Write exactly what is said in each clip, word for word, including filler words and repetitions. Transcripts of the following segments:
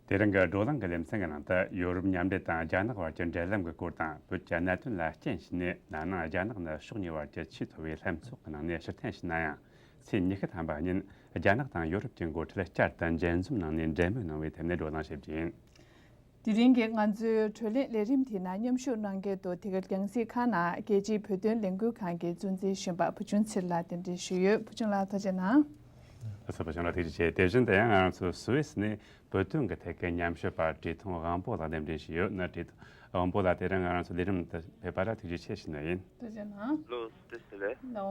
དེ་རིང་གི་བགྲོ་གླེང་གི་ལེ་ཚན་གྱི་ནང་དུ། ཡོ་རོབ་མཉམ་འབྲེལ་དང་རྒྱ་ནག་བར་གྱི་འབྲེལ་ལམ་གྱི་སྐོར་དང་། བོད་ཀྱི་གནད་དོན་ལ་རྐྱེན་བྱས་ནས་ན་ནིང་རྒྱ་ནག་ནི་ཕྱོགས་གཉིས་བར་གྱི་ཆེས་མཐོ་བའི་ལྷན་ཚོགས་ཀྱི་ནང་ནས་ཕྱིར་འཐེན་ཞུས་ན་ཡང་། ཚེས་ཉི་ཤུ་ཐམ་པ་ཉིན་རྒྱ་ནག་དང་ཡོ་རོབ་ཀྱི་འགོ་ཁྲིད་བསྐྱར་དུ་མཇལ་འཛོམས་གནང་ནས་འབྲེལ་མོལ་གནང་བའི་ཐད་ནས་བགྲོ་གླེང་བྱེད་རྒྱུ་ཡིན། དེ་རིང་གི་ང་ཚོའི་བགྲོ་གླེང་ལས་རིམ་དེའི་ནང་མཉམ་ཞུགས་གནང་མཁན་དུ། དེ་ག་རྒྱང་སྲིང་ཁང་ནང་རྒྱལ་སྤྱིའི་བོད་དོན་ལས་འགུལ་ཁང་གི་གཙོ་འཛིན་གཞོན་པ་བུ་ཆུང་ཚེ་རིང་ལགས་གདན་འདྲེན་ཞུས་ཡོད། བུ་ཆུང་ལགས་ཐུགས་རྗེ་གནང་། ལགས་སོ། བུ་ཆུང་ལགས་ཐུགས་རྗེ་ཆེ། དེ་བཞིན་དུ་ཡང་ང་རང་ཚོ་སུད་སི་ནས་བོད་དོན་གྱི་ཐད་ཀྱི་ཉམས་ཞིབ་པ་བཀྲས་མཐོང་དབང་པོ་ལགས་གདན་འདྲེན་ཞུས་ཡོད། ན་བཀྲས་མཐོང་དབང་པོ་ལགས་དེ་རིང་ང་རང་ཚོ་ལས་རིམ་དུ་ཕེབས་པ་ལ་ཐུགས་རྗེ་ཆེ་ཞུ་ནི་ཡིན། ཐུགས་རྗེ་གནང་། ལོ་བདེ་ལེགས། ལོ།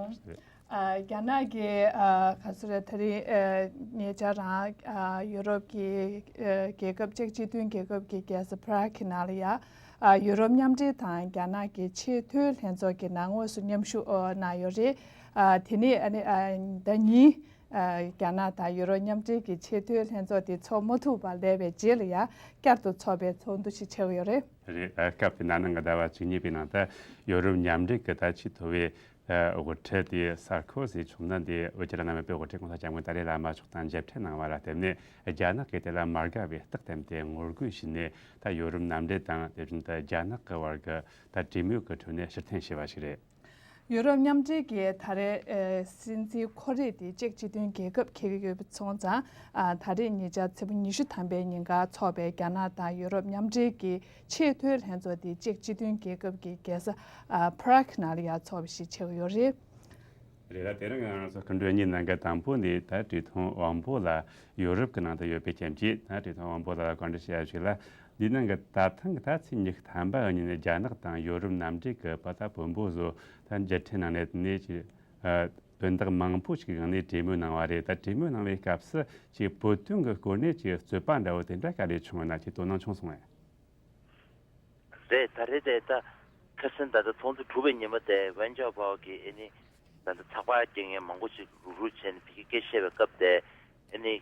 ཨ། རྒྱ་ནག་གི་ཨ། ག་ཚོད་རེད། ད་རེས་ཨ། ཉེ་ཆར་རང་ཨ། ཡུ་རོབ་ཀྱི་ཨ། རྒྱལ་ཁབ་ཅེཀ་སྤྱི་མཐུན་རྒྱལ་ཁབ་ཀྱི་རྒྱལ་ས་པ་རག་གི་ནང་ལ་ཡ། ཨ། ཡུ་རོབ་མཉམ་འབྲེལ་དང་རྒྱ་ནག་གི་ཆེས་མཐོའི་ལྷན་ཚོགས་ཀྱི་ནང་དངོས་སུ་མཉམ་ཞུགས་ཨ། གནང་ཡོད་རེད། ཨ། དེ་ནས་ཨ་ནི་ཨ། ཟླ་ཉིན་ཨ། རྒྱ་ནག་དང་ཡུ་རོབ་མཉམ་འབྲེལ་གྱི་ཆེས་མཐོའི་ལྷན་ཚོགས་དེ་ཚོགས་མ་ཐུབ་པ་སླེབས་པའི་རྗེས་ལ་ཡ། བསྐྱར་དུ་ཚོགས་པའི་ཚོགས་འདུ་ཞིག་ཆགས་ཡོད་རེད། རེད། ཨ། སྐབས་དེ་ན་ནིང་གི་ཟླ་བ་བཅུ་གཉིས་པའི་ནང་དུ་ཡུ་རོབ་མཉམ་འབྲེལ་གྱི་ད་ཆེས་མཐོ་བའི་ཨ། དབུ་ཁྲིད་དེ་སར་ཁོ་ཟི་མཆོག་ནི་འདི་བོད་ཀྱི་བླ་ན་མེད་པའི་དབུ་ཁྲིད་༸གོང་ས་༸སྐྱབས་མགོན་ཏཱ་ལའི་བླ་མ་མཆོག་དང་མཇལ་འཕྲད་གནང་བ་ལ་བརྟེན་ནས། རྒྱ་ནག་གིས་དེ་ལ་མ་དགའ་བའི་རྟགས་བསྟན་ཏེ་ངོ་རྒོལ་བྱས་ནས། ད་ཡུ་རོབ་མཉམ་འབྲེལ་དང་དེ་བཞིན་དུ་རྒྱ་ནག་གི་བར་གྱི་ད་གྲོས་མོལ་གྱི་ཁྲོད་ནས་ཕྱིར་འཐེན་བྱས་པ་ཞིག་རེད། ཡུ་རོབ་མཉམ་འབྲེལ་གྱི་ད་རེས་ཨ། སྲིད་འཛིན་ཁོ་རེ་དེ་ཅེཀ་སྤྱི་མཐུན་རྒྱལ་ཁབ་འཁེལ་གྱི་ཡོད་པ་སོང་ཙང་། ཨ། ད་རེས་ཉེ་ཆར་ཚེས་པ་ཉི་ཤུ་ཐམ་པའི་ཉིན་ཀ་ཚོགས་པའི་རྒྱ་ནག་དང་ཡུ་རོབ་མཉམ་འབྲེལ་གྱི་ཆེས་མཐོའི་ལྷན་ཚོགས་དེ་ཅེཀ་སྤྱི་མཐུན་རྒྱལ་ཁབ་ཀྱི་རྒྱལ་ས་ཨ། པ་རག་ནང་ལ་ཡ་ཚོགས་པ་ཞིག་ཆགས་ཡོད་རེད། རེད་ལ། དེ་རིང་ང་རང་ཚོ་སྐུ་མགྲོན་གཉིས་ནང་གི་དང་པོ་ནི་ད་བཀྲས་མཐོང་དབང་པོ་ལགས་ཡོ་རོབ་ཀྱི་ནང་དུ་ཡོད་པའི་རྐྱེན་གྱིས། ད་བཀྲས་མཐོང་དབང་པོ་ལགས་ལ་བཀའ་འདྲི་ཞུ་ཡ་ཞིག་ལ། འདིའི་ནང་གི་ད་ཐེངས་ཀྱི་ད་ཚེས་ཉི་ཤུ་ཐམ་པ་ཉིན་རྒྱ་ནག་དང་ཡོ་རོབ་མཉམ་འབྲེལ་གྱི་པ་ད་དཔོན་པོ་ཚོ་ད་མཇལ་འཕྲད་གནང་ནས། དེ་ནས་ཅིག་ཨ། དོན་དག་མང་པོ་ཞིག་གི་སྒང་ནས་གྲོས་མོལ་གནང་བ་རེད། ད་གྲོས་མོལ་གནང་བའི་སྐབས་སུ་ཅིག་བོད་དོན་གྱི་སྐོར་ནས་ཅིག་རྩོད་པ་འདྲ་བོ་དེ་འདྲ་ག་རེ་བྱུང་ཡོད་ན། ཅིག་དོ་སྣང་བྱུང་སོང་ངས། རེད། ད་རེས་དེ་ད་ཁ་སང་ད་ལྟ་ཚོགས་འདུ་གྲུབ་པའི་ཉིན་མོ་དེ་ཝེན་ཅའོ་པའོ་གིས་ཨ་ནི་ད་ལྟ་ཚགས་པར་སྐྱེལ་མཁན་མང་པོ་ཞིག་རུག་རུག་བྱས་ནས་ཕ་གིར་སྐད་ཆ་བཤད་པའི་སྐབས་དེ། ཨ་ནི་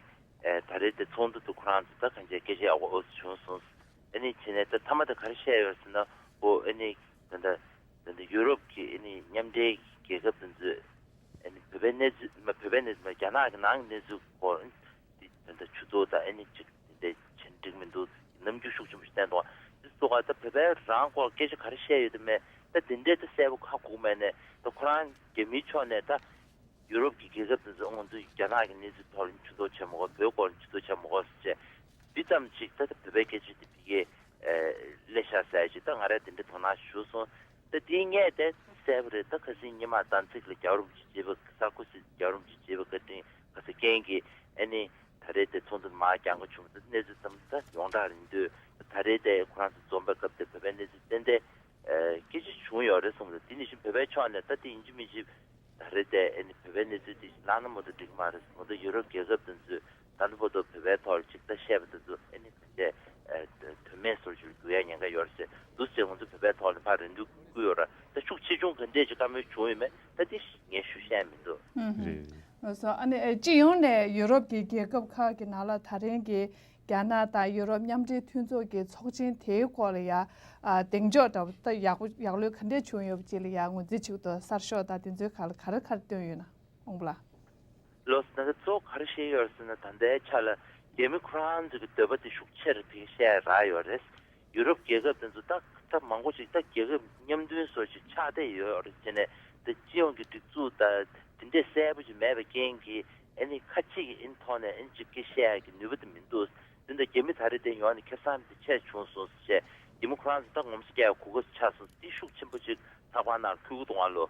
ཨེ། ད་རེས་དེ་ཚོགས་འདུ་དུ་ཁོ་རང་ཚོ་ད་གང་ཅིའི་སྐད་ཆ་ཡག་པོ་ཨོ་ཙི་བྱུང་སོང་། ཨ་ནི་བྱས་ནས་ད་མཐའ་མ་དེ་ག་རེ་བཤད་ཡོད་ཟེར་ན། ཨོ། ཨ་ནི་ད་ལྟ་ད་ལྟ་ཡུ་རོབ་ཀྱི་ཨ་ནི་མཉམ་འབྲེལ་རྒྱལ་ཁབ་དེ་ཚོས་ཨ་ནི་བོད་པའི་གནས་ཚུལ་མ། བོད་པའི་གནས་ཚུལ་མ། རྒྱ་ནག་གི་ནང་གི་གནས་ཚུལ་སྐོར་འདི་ད་ལྟ་ཇུས་གཏོགས་དང་། ཨ་ནི་ཅིག་དེ་འདྲ་བྱེད་འགྲིག་མི་འདུག་རྣམ་འགྱུར་ཤུགས་ཆེན་པོ་ཞིག་བསྟན་འདུག་དེ་ཚོ་ག་ད་བོད་པའི་རང་སྐོར་སྐད་ཆ་ག་རེ་བཤད་ཡོད་དམ་མེད་ད་དེ་འདྲའི་ད་གསལ་པོ་ཁ་ཁུག་མེད་ནས། ད་ཁོ་རང་རྒྱ་མིའི་ཕྱོགས་ནས་ད་ཡུ་རོབ་ཀྱི་རྒྱལ་ཁབ་དེ་ཚོ་ང་ཚོས་རྒྱ་ནག་གི་གནས་ཚུལ་ཐོག་ལ་ཇུས་གཏོགས་བྱེད་མི་དགོས། བོད་སྐོར་ཇུས་གཏོགས་བྱེད་མི་དགོས་ཟེར་བྱས། འདི་ཙམ་ཅིག་ད་ལྟ་བོད་པའི་སྐད་ཆ་དེ་ཕ་གིར་ཨེ། སླེབས་ཤག་ཟེར་ཅིག་ད་ང་རས་དེ་འདྲ་དོ་སྣང་ཞུ་སོང་། ད་དེའི་སྔས་དེ་གསལ་པོ་རེད། ད་ཁ་སང་ཉི་མ་དང་ཚིགས་ལ་རྒྱལ་བ་རིན་པོ་ཆེ་མཇལ་བ། སར་ཁོ་སི་རྒྱལ་བ་རིན་པོ་ཆེ་མཇལ་བ་བཀའ་དྲིན་ཁ་སང་རྐྱེན་གྱིས། ཨ་ནི་ད་རེས་དེ་ཚོགས་འདུ་མར་འགྱངས་ཀ་བྱུང་། ད་གནས་ཚུལ་ཙམ་ད་ཡོངས་གྲགས་རེད་འདུག་ད་རེས་དེ་ཁོ་རང་ཚོ་འཛོམས་པའི་སྐབས་དེ་བོད་པའི་གནས་ཚུལ་ཏན་ཏན་ཨེ། སྐད་ཆ་བྱུང་ཡོད་རེད་གསུངས་འདུག་དེ་ནི་བཞིན་བོད་པའི་ཕྱོགས་ནས་ད་དེ་ཡིན་གཅིག་མིན་གཅིག་ད་རེས་དེ་ཨ་ནི་བོད་པའི་གནས་ཚུལ་དེ་བཞིན་བླངས་ན་མ་གཏོགས་འགྲིག་གི་མ་རེད། མ་གཏོགས་ཡུ་རོབ་རྒྱལ་ཁབ་དེ་ཚོས་ད་ལྟ་བར་དུ་བོད་པའི་ཐོག་ལ་ཅིག་ད་བཤད་པ་དེ་ཚོ་ཨ་ནི་ག་འདྲས་ཨ། དོན་མེད་བཟོ་འདྲ་ཅིག་འགྱུར་ཡ་ཉེན་ཁ་ཡོད་རེད་ཟེར་འདུག་ཟེར། ང་ཚོ་བོད་པའི་ཐོག་ལ་ཕར་རེ་འདུན་བསྐུལ་ཡོད་ར། ད་ཤུགས་ཆེ་ཆུང་ག་འདྲས་ཅིག་བཀའ་མོལ་བྱུང་ཡོད་མེད་ད་དེ་ངས་ཞུ་ཤེས་མི་འདུག་ཨུ་ཧུམ། རེད། ལགས་སོ། ཨ་ནི་ཨེ། སྤྱི་ཡོངས་ནས་ཡུ་རོབ་ཀྱི་རྒྱལ་ཁབ་ཁག་གི་ནང་ལ་ད་རིང་གི་རྒྱ་ནག་དང་ཡུ་རོབ་མཉམ་འབྲེལ་མཐུན་ཚོགས་ཀྱི་ཚོགས་ཆེན་དེའི་སྐོར་ལ་ཡ། ཨ། གདེང་འཇོག་འདྲ་བོ་ད་ཡག་པོ་ཡག་ལོས་ག་འདྲས་བྱུང་ཡོད་པ་ཅིག་ལ་ཡ་ངོས་འཛིན་བྱེད་དུ་གསར་ཤོག་དང་དེ་ཚོའི་ཁ་ལ་ག་རེ་ག་རེ་བཏོན་ཡོད་ན། དབང་པོ་ལགས། ལགས་སོ། ད་ལྟ་གཙོ་བོ་ག་རེ་བཤད་ཡོད་ཟེར་ན། ད་ལྟའི་ཆ་ལ་རྒྱ་མི་ཁོ་རང་ཚོ་གི་འདོད་པ་དེ་ཤུགས་ཆེར་བྱས་བཤད་རག་ཡོད་རེད། ཡུ་རོབ་རྒྱལ་ཁབ་དེ་ཚོ་ད་ད་མང་པོ་ཞིག་ད་རྒྱལ་ཁབ་མཉམ་མཐུན་བཟོ་ཞིག་ཆགས་བསྡད་ཡོད་རེད། བྱས་ནས་ད་སྤྱི་ཡོངས་ཀྱི་སྒྲིག་འཛུགས་ད་དེ་འདྲས་གསལ་པོ་ཞིག་མེད་པའི་རྐྱེན་གྱིས། ཨ་ནི་ཁ་ཅིག་གིས་ཨ་ནི་ཐོག་ནས་ཨ་ནི་ཅིག་སྐད་བཤད་ཡག་གི་ནུས་པ་དེ་མི་འདུག་དེ་འདྲ་རྒྱ་མི་ད་རེས་དེ་ཡོང་ནས་ཁེ་བཟང་དེ་ཆེ་བྱུང་སོང་ཟེར་བྱས། རྒྱ་མི་ཁོ་རང་ཚོ་ད་ངོམ་སོ་རྒྱག་གོ་སྐབས་ཆགས་སོང་། དེ་ཤུགས་ཆེན་པོ་ཅིག་ཚགས་པར་ནང་ཕུལ་གི་འདུག་ཨ་ལོ།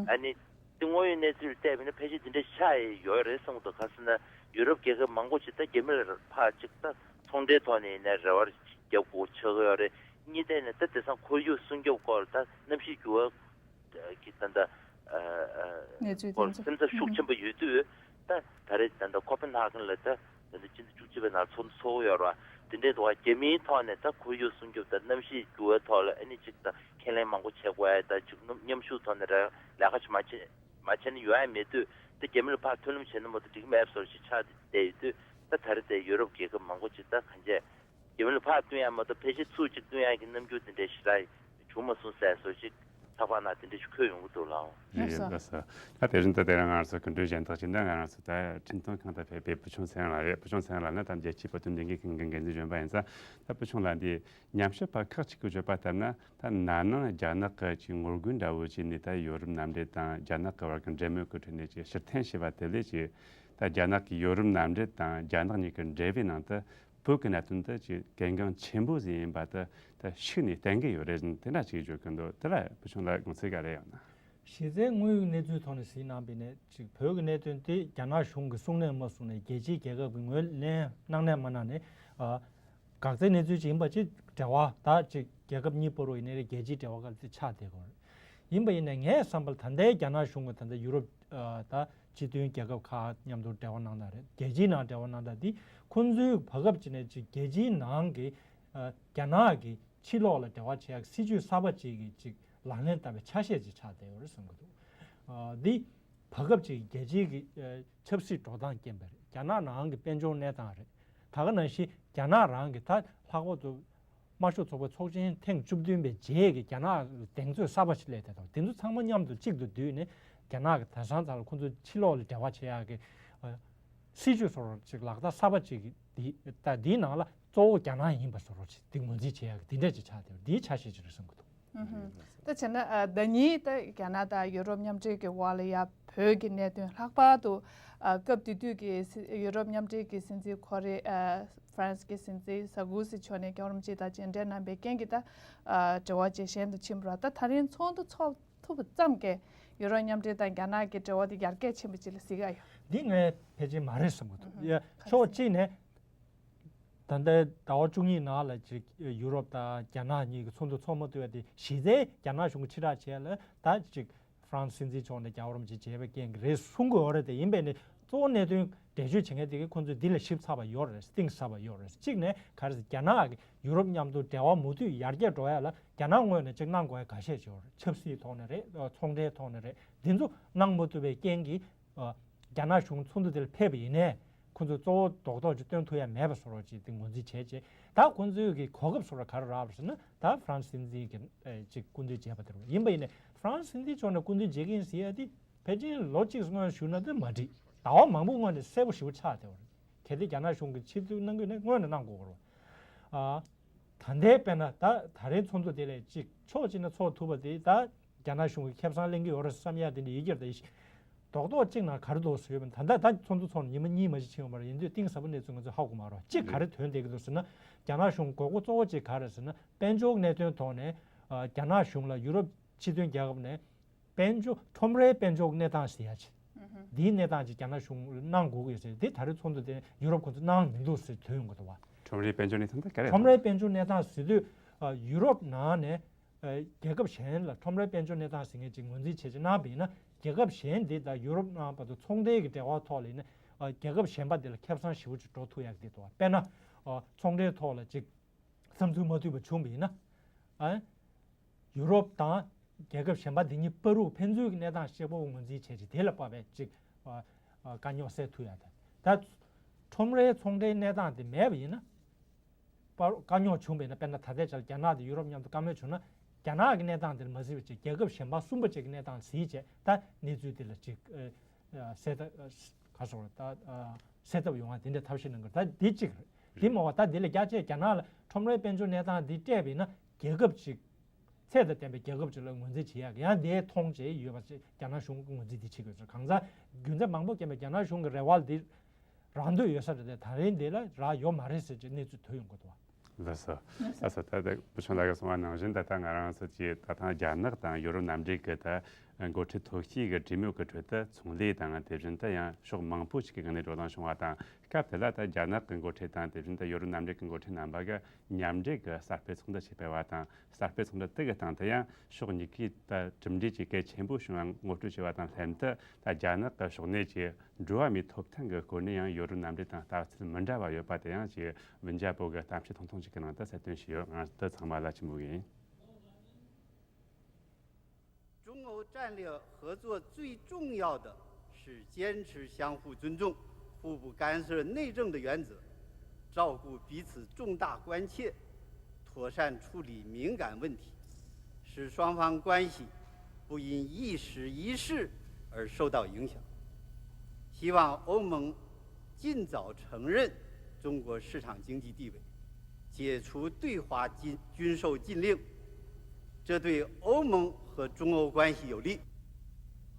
ཨ་ནི་དེ་དངོས་ཡོད་གནས་ཚུལ་བལྟས་པ་ཡིན་ན་ཕལ་ཆེར་དེ་འདྲ་ཆགས་ཡོད་རེད་བསམ་གི་འདུག་ག་ཟེར་ན་ཡུ་རོབ་རྒྱལ་ཁབ་མང་པོ་ཅིག་ད་རྒྱ་མི་ལ་ཕར་ཅིག་ད་ཚོང་འབྲེལ་ཐོག་ནས་ཡིན་ན་རེ་བ་རྒྱབ་དགོས་ཆགས་ཀྱི་ཡོད་རེད། གཉིས་ཐད་ནས་ད་དེང་སང་ཁོར་ཡུག་སྲུང་སྐྱོབ་སྐོར་ད་གནམ་གཤིས་འགྱུར་བ་གི་ད་ལྟ་གནས་ཚུལ་སྐོར་དེ་ཚོ་སེམས་འཚབ་ཤུགས་ཆེན་པོ་ཡོད་དུས། ད་ད་རེས་ད་ལྟ་ཁོ་པན་ཧ་གན་ལ་ད་ད་ལྟ་ཕྱི་ཟླ་བཅུ་གཅིག་པའི་ནང་ཚོགས་འདུ་ཚོགས་ཀྱི་ཡོད་རེད་བ། དེ་འདྲའི་འདུག་བ། རྒྱ་མིའི་ཐོག་ནས་ད་ཁོར་ཡུག་སྲུང་སྐྱོབ་དང་གནམ་གཤིས་འགྱུར་བའི་ཐོག་ལ་ཨ་ནི་ཅིག་ད་ཁས་ལེན་མང་པོ་བྱེད་དགོས་ཡ། ད་ཅིག་མཉམ་ཞུགས་ཐོག་ནས་ར་ལས་ཀ་ཞིག་མ་བྱེད་མ་བྱས་ན་ཡོང་ཡ་མེད་དུས། ད་རྒྱ་མི་ལ་ཕར་མཐུན་ལམ་བྱས་ན་མ་གཏོགས་འགྲིག་མེད་བཟོ་ཞིག་ཆགས་བསྡད་ཡོད་དུས། ད་ད་རེས་དེ་ཡུ་རོབ་རྒྱལ་ཁབ་མང་པོ་ཅིག་ད་གང་བྱས། རྒྱ་མི་ལ་ཕར་བསྟུན་ཡ་མ་གཏོགས་ཕལ་ཆེར་ཚུར་ཅིག་བསྟུན་ཡ་གི་རྣམ་འགྱུར་དེ་འདྲའི་ཞེ་དྲག་བྱུང་མ་སོང་ཟེར་བཟོ་ཞིག་ ཚགས་པར་ནང་དེ་འདྲ་ཞིག་འཁོད་ཡོང་གི་འདུག་ལགས། རེད། ལགས་སོ། ལགས་སོ། ད་དེ་བཞིན་དུ་དེ་རིང་ང་ཚོ་སྐུ་མགྲོན་གཞན་དག་ཅིག་འདི་ང་རང་ཚོ་ད་འཕྲིན་གཏོང་ཁང་དུ་ཕེབས་པའི་བུ་ཆུང་ཚེ་རིང་ལགས་རེད། བུ་ཆུང་ཚེ་རིང་ལགས་ནི་ད་རྒྱལ་སྤྱིའི་བོད་དོན་ལས་འགུལ་ཁང་གི་འགན་འཛིན་གཞོན་པ་ཡིན་ཙང་། ད་བུ་ཆུང་ལགས་འདི་ཉམས་ཞིབ་པ་ཁག་ཅིག་གིས་བརྗོད་པ་ལྟར་ན། ད་ན་ནིང་རྒྱ་ནག་གི་ཅིག་ངོ་རྒོལ་འདྲ་བོ་བྱས་ནས་ད་ཡོ་རོབ་མནའ་འབྲེལ་དང་རྒྱ་ནག་གི་བར་གྱི་འབྲེལ་མོལ་གྱི་ཁྲོད་ནས་ཅིག་ཕྱིར་འཐེན་བྱས་པ་དེ་ལས་ཅིག་ད་རྒྱ་ནག་གིས་ཡོ་རོབ་མནའ་འབྲེལ་དང་རྒྱ་ནག་གཉིས་ཀྱི་འབྲེལ་བའི་ནང་དུ་བོད་ཀྱི་གནད་དོན་དེ་ཅིག་གལ་འགངས་ཆེན་པོ་ཟིག་ཡིན་པ་དེ་ད་ཤུགས་ནས་བསྟན་གྱི་ཡོད་རེད། དེ་འདྲ་ཅིག་བརྗོད་ཀྱི་འདུག། དེ་ལ་བུ་ཆུང་ལགས་དགོངས་ཚུལ་ག་རེ་ཡོད་ན། གཞི་རྩའི་དངོས་ཡོད་གནས་ཚུལ་ཐོག་ནས་གཟིགས་གནང་བ་ཡིན་ན་ཅིག་བོད་ཀྱི་གནད་དོན་དེ་རྒྱ་ནག་གཞུང་གིས་གསུང་ནའང་མ་གསུང་ནའང་རྒྱལ་སྤྱིའི་རྒྱལ་ཁབ་ཀྱིས་ངོས་ལེན་གནང་ནའང་མ་གནང་ནའང་། ཨ། འགག་རྩའི་གནས་ཚུལ་ཅིག་ཡིན་པ་ཅིག་འབྲེལ་བ་ད་ཅིག་རྒྱལ་ཁབ་གཉིས་བར་དུ་ཡིན་ནའི་རེད། རྒྱལ་སྤྱིའི་འབྲེལ་བ་སྐབས་དེ་ཆགས་བསྡད་ཀྱི་ཡོད་རེད། ཡིན་པ་ཡིན་ནའང་ངའི་བསམ་པར་ད་ལྟའི་རྒྱ་ནག་གཞུང་གིས་ད་ལྟ་ཡུ་རོབ་ཨ་ད་སྤྱི་མཐུན་རྒྱལ་ཁབ་ཁག་མཉམ་དུ་འབྲེལ་བ་གནང་སྟངས་རེད། རྒྱལ་སྤྱིའི་ནང་འབྲེལ་བ་གནང་སྟངས་འདི་ཁོང་ཚོའི་བར་སྐབས་ཅིག་ནས་ཅིག་རྒྱལ་སྤྱིའི་ནང་གི་ཨ་རྒྱ་ནག་གི་ཕྱི་ལོགས་ལ་འབྲེལ་བ་བྱེད་ཡག་སྲིད་ཇུས་གསར་པ་ཅིག་གི་ཅིག་ལག་ལེན་བསྟར་བའི་ཆ་ཤས་ཅིག་ཆགས་བསྡད་ཡོད་རེད་བསམ་གྱི་འདུག། ཨ་འདི་བར་སྐབས་ཅིག་རྒྱལ་སྤྱིའི་གི་ཨ་ཆབ་སྲིད་འགྲོ་སྟངས་རྐྱེན་པས་རེད། རྒྱ་ནག་ནང་གི་དཔལ་འབྱོར་གནས་སྟངས་རེད། ད་ག་ནང་བཞིན་རྒྱ་ནག་རང་གི་ད་ལྷག་པར་དུ་དམར་ཤོག་ཚོགས་པའི་ཚོགས་ཆེན་ཐེངས་བཅུ་བདུན་པའི་རྗེས་ཀྱི་རྒྱ་ནག་གི་གདེང་ཚོད་གསར་པ་ཞིག་སླེབས་བསྡད་འདུག། དེ་ཚོ་ཚང་མ་མཉམ་དུ་གཅིག་ཏུ་བསྡུས་ནས་རྒྱ་ནག་གི་དེང་སང་ཚར་ལ་ཁོང་ཚོ་ཕྱི་ལོགས་ལ་འབྲེལ་བ་བྱེད་ཡག་གི་ཨ་སྲིད་ཇུས་བཟོ་འདྲ་ཅིག་ལག་བསྟར་གསར་པ་ཅིག་འདི་ད་འདིའི་ནང་ལ་གཙོ་བོ་རྒྱ་ནག་ཡིན་པ་བཟོ་འདྲ་ཅིག་འདི་ངོས་འཛིན་བྱེད་ཡག་གི་འདི་འདྲ་ཅིག་ཆགས་བསྡད་འདིའི་ཆ་ཤས་ཅིག་རེད་བསམ་གྱི་འདུག། ཨུ་ཧུམ། ད་བྱས་ན་ཨ་ཟླ་ཉིན་ད་རྒྱ་ནག་དང་ཡུ་རོབ་མཉམ་འབྲེལ་གྱི་འོག་ལ་ཡ་བོད་ཀྱི་གནད་དོན་ལྷག་པར་དུ་ཨ་སྐབས་དེ་དུས་ཀྱི་སྲིད་ཡུ་རོབ་མཉམ་འབྲེལ་གྱི་སྲིད་འཛིན་ཁོ་རེ་ཨ་ཧྥ་རན་སི་གི་སྲིད་འཛིན་ས་གུ་སི་མཆོག་ནས་རྒྱལ་བ་རིན་པོ་ཆེ་དང་མཇལ་འཕྲད་གནང་པའི་རྐྱེན་གྱིས་ད་ཨ་འབྲེལ་བ་ཇེ་ཞན་དུ་ཕྱིན་པ་རེད། ད་ད་རིང་ཚོགས་འདུ་ཚོགས་ཐུབ་པ་ཙམ་གྱིས་ཡུ་རོབ་མཉམ་འབྲེལ་དང་རྒྱ་ནག་གི་འབྲེལ་བ་དེ་ཡར་རྒྱས་ཕྱིན་པ་ཅིག་ལ་གཟིགས་ཡག་ཡོད། འདི་ངས་ཕལ་ཆེར་མ་རེད་བསམ་གྱི་འདུག། ཡ་ཕྱོགས་གཅིག་ནས། ད་ལྟའི་ཟླ་བ་བཅུ་གཉིས་ནང་ལ་ཅིག་ཡུ་རོབ་དང་རྒྱ་ནག་གཉིས་ཀྱི་ཚོགས་འདུ་ཚོགས་མ་ཐུབ་པ་དེ་གཞི་རྩའི་རྒྱ་ནག་གཞུང་གིས་ཕྱིར་བསྒྲགས་བྱས་ལ་ད་ཅིག་ཧྥ་རན་སི་སྲིད་འཛིན་མཆོག་ནས་རྒྱལ་བ་རིན་པོ་ཆེ་མཇལ་བའི་རྐྱེན་གྱིས་རེད་གསུང་གི་ཡོད་རེད། དེ་ཡིན་པས་ནི་གཙོ་བོ་གནད་དོན་འགྲེལ་བརྗོད་བྱེད་མཁན་དེ་གིས་ཁོང་ཚོས་འདི་ལ་ཞིབ་ཚགས་པ་ཡོད་རེད། གཏིང་ཟབ་པ་ཡོད་རེད། གཅིག་ནས་ག་རེ་ཟེར་རྒྱ་ནག་གིས་ཡུ་རོབ་མཉམ་དུ་འབྲེལ་བ་མུ་མཐུད་ཡར་རྒྱས་འགྲོ་ཡ་ལ་རྒྱ་ནག་ངོས་ནས་ཅིག་གནང་དགོས་ཡ་འགའ་ཤས་ཅིག་ཡོད་རེད། ཆབ་སྲིད་ཐོག་ནས་རེད། ཚོང་འབྲེལ་ཐོག་ནས་རེད། འདི་ཚོ་གནང་མ་ཐུབ་པའི་རྐྱེན་གྱིས། ཨ་རྒྱ་ནག་གཞུང་ཚོགས་འདུ་དེ་ལ་ཕེབས་པ་ཡིན་ནའི་ཁོང་ཚོས་གཙོ་བོ་རྡོག་རྡོག་ཅིག་སྟོན་ཐུབ་ཡ་མེད་པ་བཟོ་འདྲ་ཅིག་དེ་ངོས་འཛིན་བྱས་རྗེས་ད་ཁོང་ཚོའི་གི་གོ་སྐབས་བཟོ་འདྲ་ག་རེ་རག་པ་ཟེར་ན་ད་ཧྥ་རན་སི་སྲིད་འཛིན་གྱིས་ཨེ་ཅིག་སྐུ་མདུན་མཇལ་བ་དེ་རེད། ཡིན་པ་ཡིན་ནའི་ཧྥ་རན་སི་སྲིད་འཛིན་མཆོག་ནས་སྐུ་མདུན་མཇལ་གྱི་ཡིན་ཟེར་ཡ་དེ་ཕལ་ཆེར་ལོ་གཅིག་སྔོན་ཞུས་ན་དེ་མ་འགྲིག། ཟླ་བ་མང་པོ་སྔོན་ནས་གསལ་པོ་ཞེ་པོ་ཆགས་བསྡད་པ་རེད། གལ་ཏེ་རྒྱ་ནག་གཞུང་གིས་ཕྱིར་ཚུར་གནང་གི་ཡོད་ན་སྔོན་ནས་གནང་དགོས་པ་རེད། ཨ། ད་ལྟའི་དཔེར་ན་ད་ད་རེས་ཚོགས་འདུ་དེ་ལས་ཅིག་ཕྱོགས་གཅིག་ནས་ཚོགས་ཐུབ་པ་དེ་ད་རྒྱ་ནག་གཞུང་གིས་ཁེ་བཟང་ལེན་གྱི་ཡོད་རེད་བསམ་ཡ་དེ་འདྲ་ཡི་གེར་ད་ཡི་རྡོག་རྡོག་གཅིག་ནང་ག་རེ་འདུག་ཟེར་བ་ད་ལྟ་ད་ཚོགས་འདུ་ཚོགས་ནས་ཉི་མ་གཉིས་མ་གཅིག་ཕྱིན་ཡོད་མ་རེད། ཡིན་དུས་གཏིང་ཟབ་པོ་གནས་ཚུལ་ང་ཚོས་ཧ་གོ་མ་རེད། གཅིག་ག་རེ་ཐོན་བསྡད་ཀྱི་འདུག་ཟེར་ན་རྒྱ་ནག་གཞུང་དགོས་མཁོ་གཙོ་བོ་གཅིག་ག་རེ་ཟེར་ན་དཔལ་འབྱོར་གནད་དོན་ཐོག་ནས་རྒྱ་ནག་གཞུང་ལ་ཡུ་རོབ་སྤྱི་མཐུན་རྒྱལ་ཁབ་ནས། དཔལ་འབྱོར་ཁྲོམ་རའི་དཔལ་འབྱོར་གནས་སྟངས་ཟེར་ཡ་ཅིག། ཨུ་ཧུ། འདིའི་གནས་སྟངས་ཅིག་རྒྱ་ནག་གཞུང་གནང་དགོས་ཀྱི་ཡོད་ཟེར། འདི་ད་རེས་ཚོགས་འདུ་དེ་ཡུ་རོབ་ཁོང་ཚོས་གནང་མི་འདུག་ཟེར་ཐོན་ཡོང་གི་འདུག་བ། ཁྲོམ་རའི་དཔལ་འབྱོར་གནས་སྟངས་དེ་ག་རེ་ཁྲོམ་རའི་དཔལ་འབྱོར་གནས་སྟངས་ཟེར་དུས་ཨ་ཡུ་རོབ་ནང་ནས་ཨ་རྒྱལ་ཁབ་གཞན་ལ་ཁྲོམ་རའི་དཔལ་འབྱོར་གནས་སྟངས་ཟེར་མཁན་ཅིག་ངོས་འཛིན་བྱས་ཅིག་གནང་བ་ཡིན་ན་རྒྱལ་ཁབ་གཞན་འདི་དང་ཡུ་རོབ་ནང་བར་དུ་ཚོང་འབྲེལ་གྱི་འབྲེལ་བ་ཐོག་ལ་ཡིན་ན་ཨ་རྒྱལ་ཁབ་གཞན་པ་འདི་ལ་ཁེ་བཟང་ཞེ་པོ་ཅིག་འགྲོ་ཐུབ་ཡག་འདི་འདུག་བ། དཔེར་ན་ཨ་ཚོང་འབྲེལ་ཐོག་ལ་ཅིག་བསམ་ཚུལ་མ་མཐུན་པ་བྱུང་བ་ཡིན་ན། ཨ། ཡུ་རོབ་དང་རྒྱལ་ཁབ་གཞན་པ་འདི་གཉིས་བར་དུ་ཕན་ཚུན་གྱི་གནས་སྟངས་གཅིག་པ་ངོས་འཛིན་བྱས་རྗེས་དེ་ལ་དཔག་པའི་ཅིག་ཨ། ཨ། དཀའ་རྙོག་སེལ་ཐུབ་ཡ་དང་། ད་ཁྲོམ་རའི་ཚོང་འབྲེལ་གནས་སྟངས་དེ་མེད་པ་ཡིན་ན། པར་དཀའ་རྙོག་བྱུང་བ་ཡིན་ན། དཔེར་ན་ད་ལྟའི་ཆར་རྒྱ་ནག་དང་ཡུ་རོབ་མཉམ་དུ་བཀའ་མོལ་བྱུང་ན། རྒྱ་ནག་གི་གནས་སྟངས་དེར་མ་གཟིགས་པ་ཅིག་རྒྱལ་ཁབ་གཞན་པ་གསུམ་པ་ཅིག་གི་གནས་སྟངས་གཟིགས་བྱས་ད་གནས་ཚུལ་དེ་ལ་ཅིག་ཨ། ཨ། སེལ་ཐབས་ག་སོགས་ད་ཨ། སེལ་ཐབས་ཡོང་བ་དེ་འདྲ་ཐབས་ཤེས་གནང་དགོས། ད་འདི་གཅིག་རེད། འདི་མ་བ་ད་འདི་ལས་རྒྱ་ཆེ་རྒྱ་ནག་ལ་ཁྲོམ་རའི་དཔལ་འབྱོར་གནས་སྟངས་འདི་སྤྲད་པ་ཡིན་ན་རྒྱལ་ཁབ་ཅིག་ཚད་དང་ལྡན་པའི་རྒྱལ་ཁབ་ཅིག་ལ་ངོས་འཛིན་བྱེད་ཡག་ཡང་དེ་མཐོང་བྱས་ཡོད་པ་ཅིག་རྒྱ་ནག་གཞུང་གིས་ངོས་འཛིན་འདི་བྱེད་དགོས་ཚུལ། གང་ཟག་རྒྱུ་མཚན་མང་པོ་རྐྱེན་པས་རྒྱ་ནག་གཞུང་གི་རེ་བ་འདི་རག་འདོད་ཡོད་ས་རེད་དེ་ད་རིང་འདི་ལ་རག་ཡོད་མ་རེད་ཟེར་གྱི་གནས་ཚུལ་ཐོན་ཡོང་གི་འདུག་བ། ལགས་སོ། ལགས་སོ། ད་ལྟ་བུ་ཆུང་ལགས་ཀྱིས་གསུངས་པ་ནང་བཞིན་ད་ལྟ་ང་རང་ཚོ་གྱིས་ད་ཐེངས་རྒྱ་ནག་དང་ཡུ་རོབ་མནའ་འབྲེལ་གྱི་ད་འགོ་ཁྲིད་ཐོག་ཤོས་ཀྱི་གྲོས་མོལ་གྱི་ཁྲོད་དུ་ཚོང་ལས་དང་དེ་བཞིན་དུ་ཡང་ཕྱོགས་མང་པོ་ཞིག་གི་སྒང་ནས་བགྲོ་གླེང་བྱུང་བ་དང་། སྐབས་དེ་ལ་ད་རྒྱ་ནག་གི་འགོ་ཁྲིད་དང་དེ་བཞིན་དུ་ཡུ་རོབ་མནའ་འབྲེལ་གྱི་འགོ་ཁྲིད་རྣམ་པ་གིས་མཉམ་འབྲེལ་གྱི་གསར་སྤེལ་ཚོགས་འདུ་ཞིག་སྤེལ་བ་དང་། གསར་སྤེལ་ཚོགས་འདུ་དེ་གི་སྟེང་དུ་ཡང་ཕྱོགས་གཉིས་ཀས་ད་གྲུབ་འབྲས་ཀྱི་གལ་ཆེན་པོ་བྱུང་བ་ངོ་སྤྲོད་བྱས་པ་དང་ལྷན་དུ། ད་རྒྱ་ནག་གི་ཕྱོགས་ནས་ཀྱི་འགྲོ་བ་མིའི་ཐོབ་ཐང་གི་སྐོར་ནས་ཡང་ཡོ་རོབ་མནའ་འབྲེལ་དང་ལྟ་ཚུལ་མི་འདྲ་བ་ཡོད་པ་དེ་ཡང་ཅིག་ཝུན་ཇ་པོ་གིས་གཏམ་བཤད་ཐུང་ཐུང་ཅིག་གི་ནང་དུ་གསལ་སྟོན་ཞུས་ཡོད། ང་འདི་ཚང་མ་ལ་ཆེན་པོ་ཡིན། 中欧战略合作最重要的是坚持相互尊重、互不干涉内政的原则，照顾彼此重大关切，妥善处理敏感问题，使双方关系不因一时一事而受到影响。希望欧盟尽早承认中国市场经济地位，解除对华禁军售禁令，这对欧盟和中欧关系有利。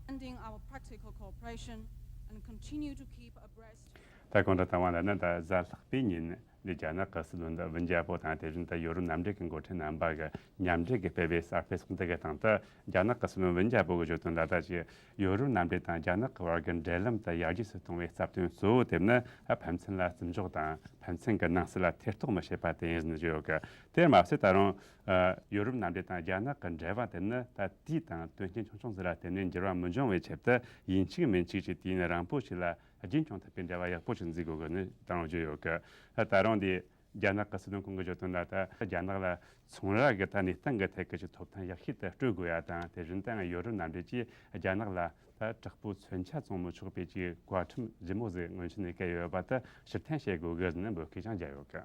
Expanding our practical cooperation and continue to keep abreast. ད་གང་ལྟར་དང་བ་ལ་ནི་ད་གཟའ་ལྷག་པའི་ཉིན་ནི་རྒྱ་ནག་གི་སྲིད་བློན་འདི་ཝུན་ཇཱ་པོ་དང་དེ་བཞིན་ད་ཡོ་རོབ་མཉམ་འབྲེལ་གྱི་འགོ་ཁྲིད་རྣམ་པ་གི་མཉམ་འབྲེལ་གྱི་སྤེལ་བའི་གསར་སྤེལ་ཚོགས་འདུ་གི་སྟེང་དུ་རྒྱ་ནག་གི་སྲིད་བློན་ཝུན་ཇཱ་པོ་གི་བརྗོད་དོན་ལ་ད་ཅིག་ཡོ་རོབ་མཉམ་འབྲེལ་དང་རྒྱ་ནག་གི་བར་གྱི་འབྲེལ་ལམ་དུ་ཡར་རྒྱས་སུ་གཏོང་བའི་རྩ་དོན་གཙོ་བོ་དེ་ནི་ཕན་ཚུན་ལ་བརྩི་འཇོག་དང་ཕན་ཚུན་གྱི་ནང་སྲིད་ལ་ཐེ་གཏོགས་མི་བྱེད་པ་དེ་ཡིན་ཟེར་གྱི་ཡོད་གི། དེར་མ་ཟད་ད་རུང་ཡོ་རོབ་མཉམ་འབྲེལ་དང་རྒྱ་ནག་གི་འབྲེལ་བ་དེ་ནི་ད་དུས་དང་དོན་རྐྱེན་ཆུང་ཆུང་ཟིག་ལ་བརྟེན་ནས་འགྱུར་བ་མི་འབྱུང་བའི་ཆེད་དུ་ཡིན་གཅིག་མིན་གཅིག་ཅིག་དུས་ཡུན་རིང་པོ་ཞིག་ལ་རྒྱུན་སྐྱོང་ཐུབ་པའི་འབྲེལ་བ་ཡག་པོ་ཞིག་འཛུགས་དགོས་གི་ནི་ད་རུང་བརྗོད་ཡོད་གི། ད་རུང་དེ་རྒྱ་ནག་གི་སྲིད་དོན་ཁང་གི་བརྗོད་དོན་ལ་ད་རྒྱ་ནག་ལ་ཚོང་ར་གི་ད་གནས་སྟངས་གི་ཐད་ཀྱི་ཅིག་ཐོབ་ཐང་ཡག་ཤོས་དེ་སྤྲོད་དགོས་ཡ་དང་དེ་བཞིན་དུ་ཡོ་རོབ་མཉམ་འབྲེལ་གྱིས་རྒྱ་ནག་ལ་ད་དྲག་པོའི་མཚོན་ཆ་བཙོང་མི་ཆོག་པའི་ཅིག་བཀའ་ཁྲིམས་ལྗིད་མོ་ཟིག་སྔོན་ཆད་ནས་བཀལ་ཡོད་པ་དེ་ཕྱིར་འཐེན་བྱེད་དགོས་གི་ཟེར་ནས་འབོད་སྐུལ་ཀྱང་བརྒྱབ་ཡོད་གི།